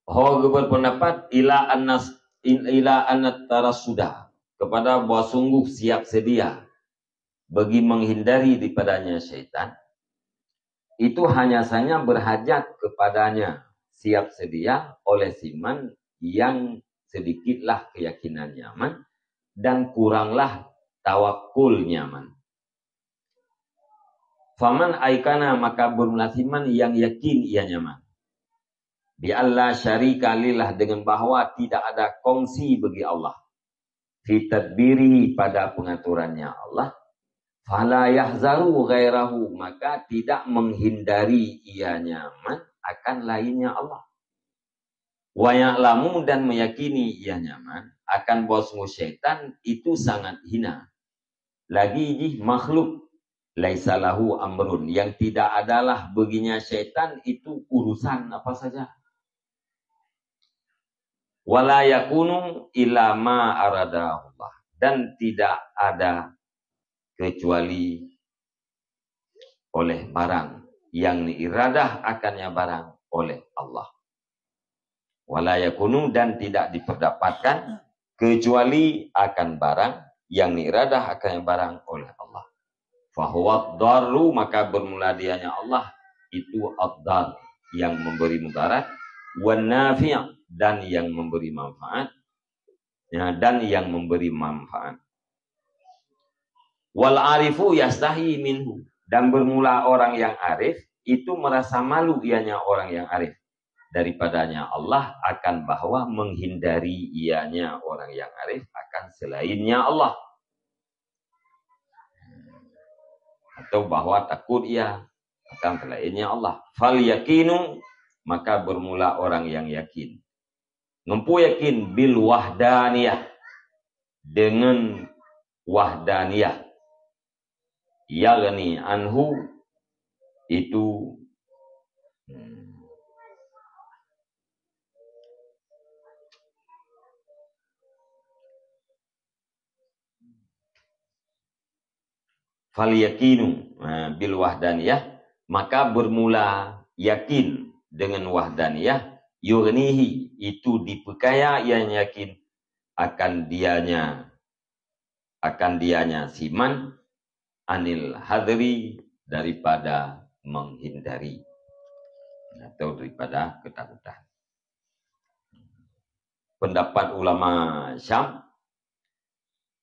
Ho geupeue pendapat ila annas, ila anat tarassuda, kepada bahwa sungguh siap sedia bagi menghindari daripadanya syaitan, itu hanya saja berhajat kepadanya, siap sedia oleh siman yang sedikitlah keyakinannya man dan kuranglah tawakkul nyaman. Faman aikana, maka bermula siman yang yakin ia nyaman. Bi alla syarika lillah, dengan bahwa tidak ada kongsi bagi Allah. Fi tadbirihi, pada pengaturannya Allah. Fala yahzaru ghairahu, maka tidak menghindari ia nyaman akan lainnya Allah. Wa ya'lamu, dan meyakini ia nyaman akan bahwa sungguh syaitan itu sangat hina. Lagi jih makhluk, laisa lahu amrun, yang tidak adalah baginya syaitan itu urusan apa saja. Wala yakunu illa ma aradahullah, dan tidak ada kecuali oleh barang yang diiradah akannya barang oleh Allah. Wala yakunu, dan tidak diperdapatkan kecuali akan barang yang diiradah akannya barang oleh Allah. Fahuwa darru, maka bermula dianya Allah itu ad-dar, yang memberi mudarat, wan nafi', dan yang memberi manfaat, ya, dan yang memberi manfaat. Wal arifu yastahi minhu, dan bermula orang yang arif itu merasa malu ianya orang yang arif daripadanya Allah akan bahwa menghindari ianya orang yang arif akan selainnya Allah, atau bahwa takut ia akan selainnya Allah. Fal yakinu, maka bermula orang yang yakin. Ngon peue yakin? Bil wahdaniyah, dengan wahdaniyah. Yaghni anhu, itu, hmm, fal yakinu, ha, bil wahdaniyah, maka bermula yakin dengan wahdaniyah, yughnihi, itu dipeukaya yang yakin akan dianya, akan dianya siman, anil hadri, daripada menghindari atau daripada ketakutan. Pendapat ulama Syam,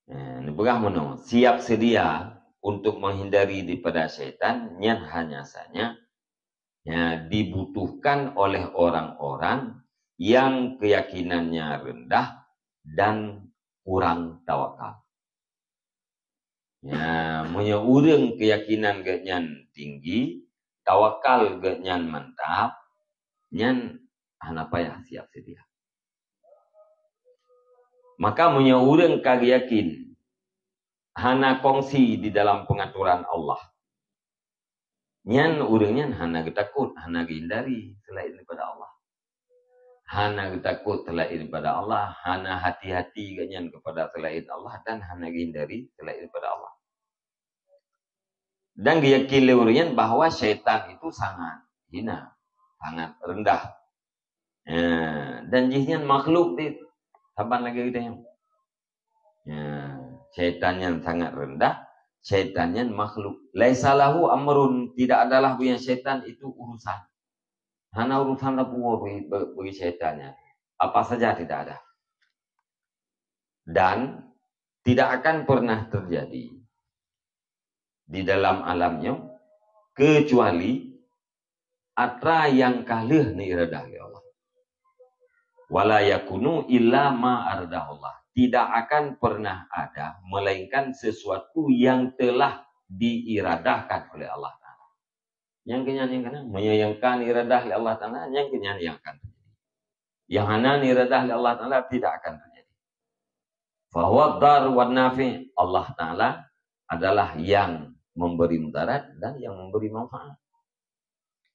eh, neupeugah meunoe, siap sedia untuk menghindari daripada syaitan, nyan hanya saja, ya, dibutuhkan oleh orang-orang yang keyakinannya rendah dan kurang tawakal. Ya, meunyoe ureuëng keyakinan geuhnyan tinggi, tawakal geuhnyan mantap, nyan hana payah siap sedia. Maka meunyoe ureuëng ka geuyakin hana kongsi di dalam pengaturan Allah, nyan ureuëng nyan hana geutakot, hana geuhindari selain daripada Allah. Hana geutakot selain daripada Allah, hana hati-hati geuhnyan kepada selain Allah, dan hana geuhindari selain daripada Allah. Dan geuyakin lé ureuëng nyan bahwa syaitan itu sangat hina, sangat rendah. Ya, dan jih nyan makhluk di saban lagée geutanyoe. Ya, syaitan nyan sangat rendah, syaitan nyan makhluk. Laisa lahu amrun, tidak adalah bagi syaitan itu urusan. Hana urusan sapeue bagi, bagi syaitan nyan. Apa saja tidak ada. Dan tidak akan pernah terjadi di dalam alam nyoe kecuali atra nyang ka lheueh neuiradah lé Allah. Wala yakunu illa ma aradahullah. Tidak akan pernah ada melainkan sesuatu yang telah diiradahkan oleh Allah Taala. Nyang keunyan nyang kana, meunyoe nyang ka neuiradah lé Allah Taala, nyang keunyan nyang akan terjadi. Nyang hana neuiradah lé Allah Taala tidak akan terjadi. Fahuwa dar wan nafi, Allah Taala adalah yang memberi mudarat dan yang memberi manfaat.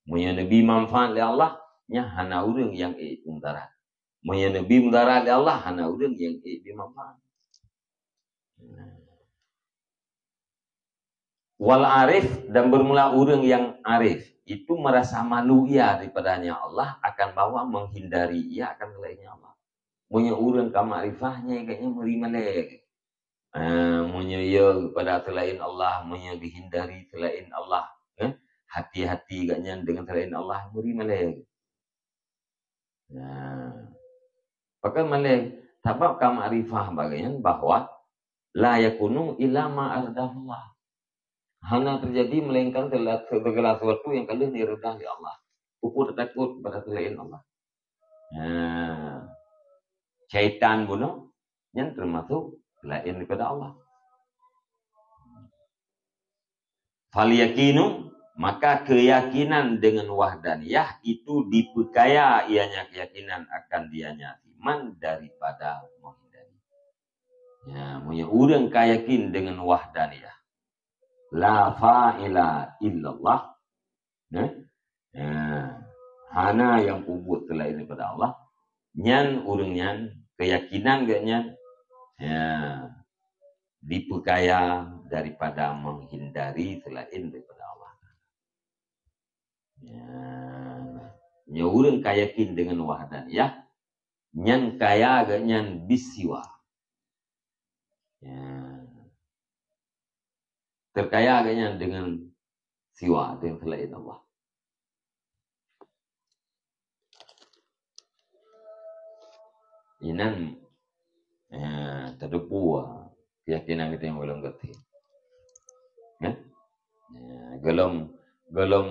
Meunyoe neubi manfaat lé Allah, nyan hana ureuëng nyang ék mudarat. Meunyoe neubi mudarat lé Allah, hana ureuëng nyang ék bi manfaat. Wal arif, dan bermula ureuëng nyang arif itu merasa malu ia daripadanya Allah akan bahwa menghindari ia akan selainnya Allah. Meunyoe ureuëng ka makrifah, nyan geuhnyan meuri malée. Ah, meunyoe ya kepada selain Allah, meunyoe dihindari selain Allah, eh, hati-hati gobnyan dengan selain Allah, beri malée. Nah, pakai malée, sabab ka makrifah bagian bahwa la yakunu illa ma ardahullah. Hana terjadi melainkan segala, segala sesuatu yang ka lheueh diridha lé Allah. Peue teutakot kepada selain Allah. Nah, syaitan bunoe nyan termasuk selain daripada Allah. Falyakinu, maka keyakinan dengan wahdaniyah itu dipeukaya ianya keyakinan akan dianya iman daripada menghindari. Ya, meunyoe ureuëng ka yakin dengan wahdaniyah, la fa'ila illallah, ya, ya, hana nyang peubuet selain daripada Allah, nyan ureuëng nyan, keyakinan geuh nyan, ya, dipeukaya daripada menghindari selain daripada Allah. Ya. Nyoe ureuëng ka yakin dengan wahdaniyah, nyan kaya geuh nyan bisiwa. Ya. Terkaya geuh nyan dengan siwa, dengan selain Allah. Inan, eh, teudepu keyakinan kita nyang golom geuti. Ya? Ya, golom, golom,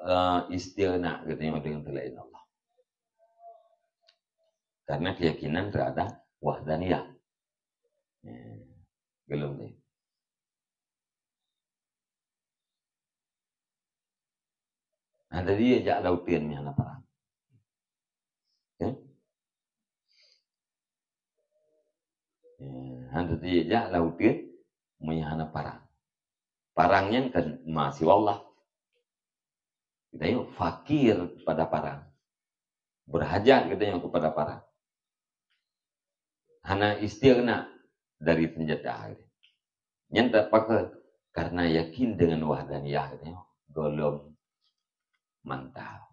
eh, istighna kita nyang dengan selain Allah. Karena keyakinan terhadap wahdaniyah. Ya, golom ni. Hana jadi jak lauteuen meunyo hana parang. Ya? Ya, hana jadi jak lauteuen meunyo hana parang. Parang nyan kan ma siwa Allah. Kita yuk fakir kepada parang. Berhajat kita yuk kepada parang. Hana istighna dari senjata. Nyan tak pakon karena yakin dengan wahdaniyah katanya golom mantap.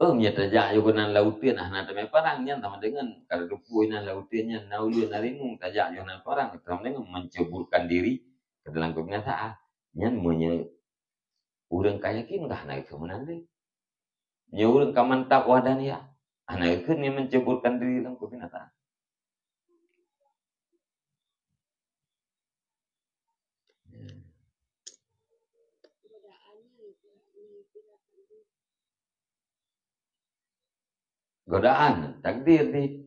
Oh, meunyo tajak yoh keunan lauteuen, ah, hana tamé parang, nyan sama dengan kada teupeu inan lauteuen nyan, na ulôn na rimueng, tajak yoh nan parang, sama dengan menceburkan diri ke dalam kebinasaan. Nyan meunyo ureuëng ka yakin, ka hana keuh meunan lé. Nyoe ureuëng ka mantap wahdaniyah, hana keuh ni menceburkan diri lam kebinasaan. Godaan takdir ni.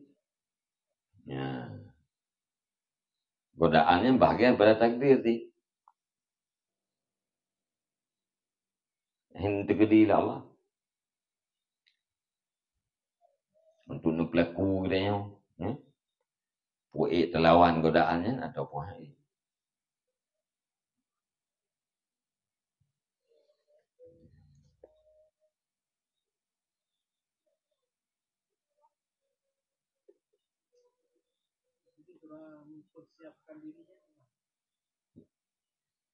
Ya. Godaan nyan bahagian pada takdir ni. Nyan teukeudi lé Allah. Untuk neupeulaku geutanyoe, ya. Peue ék teulawan godaan nyan ataupun hana ék.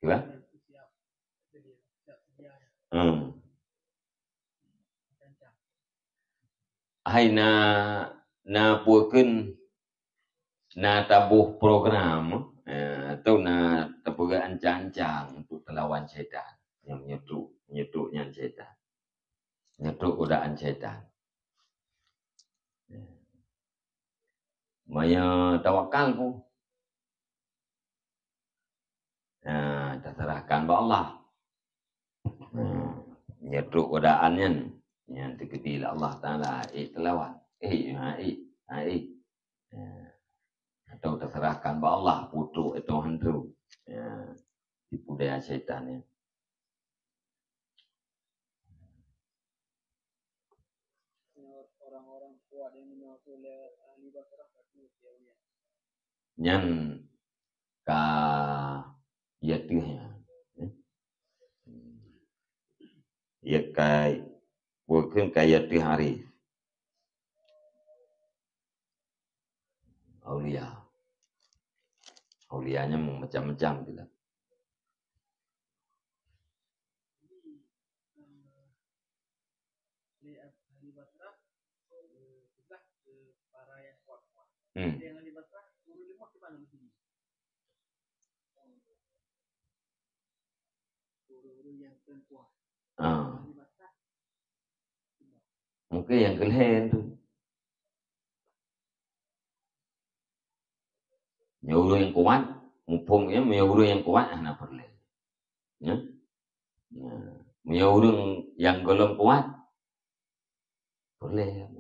Kiban? Hmm. Hai na, na peue kheun na taboh program, eh, atau na tapeugah ancang-ancang untuk teulawan syaitan. Nyang meunyeutôk, meunyeutôk nyan syaitan. Meunyeutôk godaan syaitan. Meunyoe tawakal pun. Nah, taserahkan bak Allah. Nah, nyan trok godaan nyan, nyan teukeudi lé Allah Taala, ék teulawan. Ék, ha, ék, ha, ék. Nah, atau taserahkan bak Allah, putrok atau hantu. Nah, tipu daya syaitan nyan. Nyan ka ya teuh nyan. Ya kai, bukan ka ya teuh hari. Aulia. Aulia nyan macam-macam gila. Hmm. Ah. Mungkin nyang keu lhèe tu. Meunyoe ureueng nyang kuat, muphom nyan, meunyoe ureueng nyang kuat hana peureulèe. Ya. Nah, meunyoe ureueng nyang gohlom kuat, peureulèe.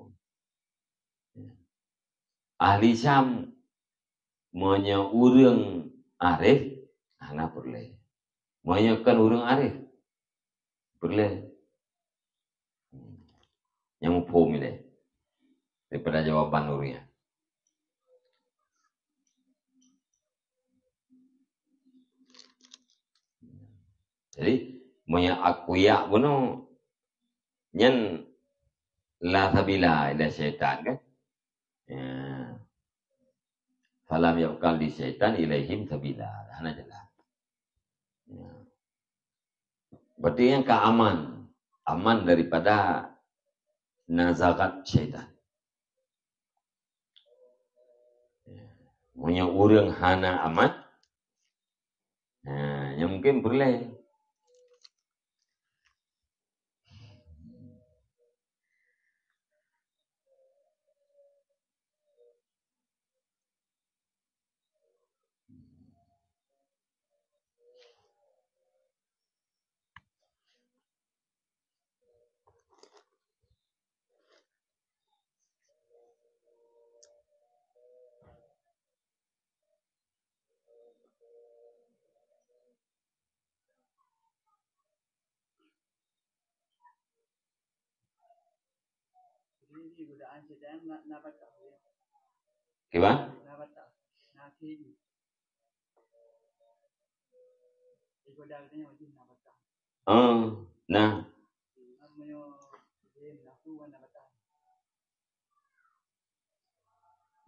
Ahli Syam, meunyoe ureueng arif, hana peureulèe. Meunyoe kon ureueng arif, peureulèe. Nyang muphom ilèe daripada jawaban ureueng nyan. Jadi, meunyoe akuyak bunoe, nyan la sabila ila syaitan, kan? Ya. Falam yabqa li syaitan ilaihim sabila. Hana jalan. Ya. Berarti nyan ka aman. Aman daripada nazagat syaitan. Meunyoe ureueng hana aman, ha, nyan mungkin peureulèe. Kiban? Oh, nah.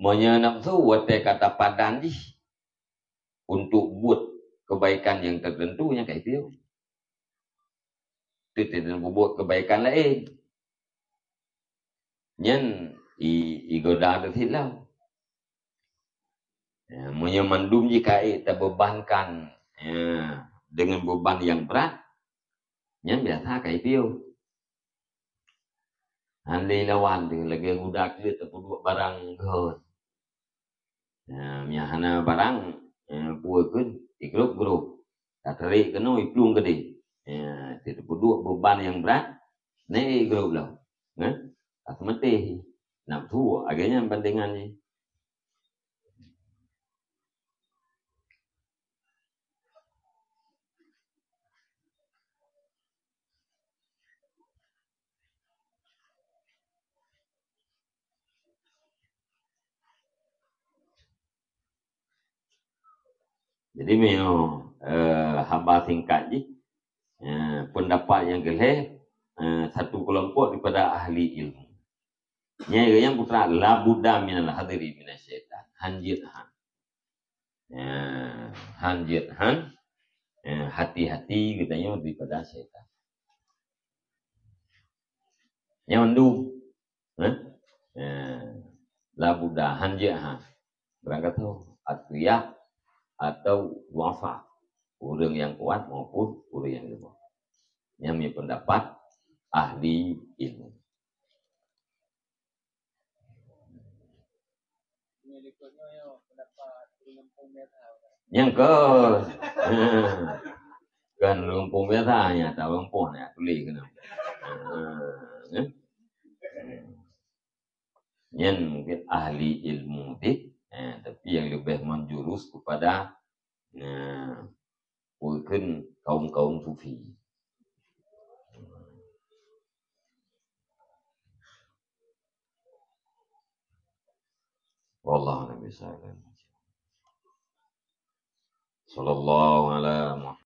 Meunyoe nafsu watèe ka tapadan jih untuk buet kebaikan nyang tertentu, nyan ka ipiôh. Teuntèe peubuet kebaikan laén. Nyan i, igoda teuh cit lom. Ya, meunyoe mandum jih ka ék tabebankan, ya, dengan beban nyang brat, nyan biasa ka ipiôh. Han lé lawan teuh lagèe guda keuh tapeuduek barang gèt. Ya, meunyo hana barang, ya, peue kheun, igrôp-grôp. Tatarek keunoe, iplueng keudéh. Ya, tapeuduek beban nyang brat, nyan igrôp lom. Nah, ka seumeuteh. Nafsu, lagèe nyan bandingan jih. Jadi, meunyoe, eh, haba singkat jih, eh, pendapat nyang keu lhèe, eh, satu kelompok daripada ahli ilmu. Nyan, nyan putra, la budda minal hadhri minasyaitan. Han jeuet han. Ya, han jeuet han. Ya, hati-hati geutanyoe daripada syaitan. Nyan mandum. Eh? Ya, la budda, han jeuet han. Barangkasoe, aqwiyah atau dhu'afa. Ureueng nyang kuat maupun ureueng nyang lemah. Nyan meunyoe pendapat ahli ilmu. Nyang keu. Kan lumpung biasa nya, tak lumpung nya tulis kena. Eh? Nyan mungkin ahli ilmu deh, eh, tapi yang lebih menjurus kepada, eh, mungkin kaum-kaum sufi. Wallahu a'lam bishawab. Sallallahu ala Muhammad.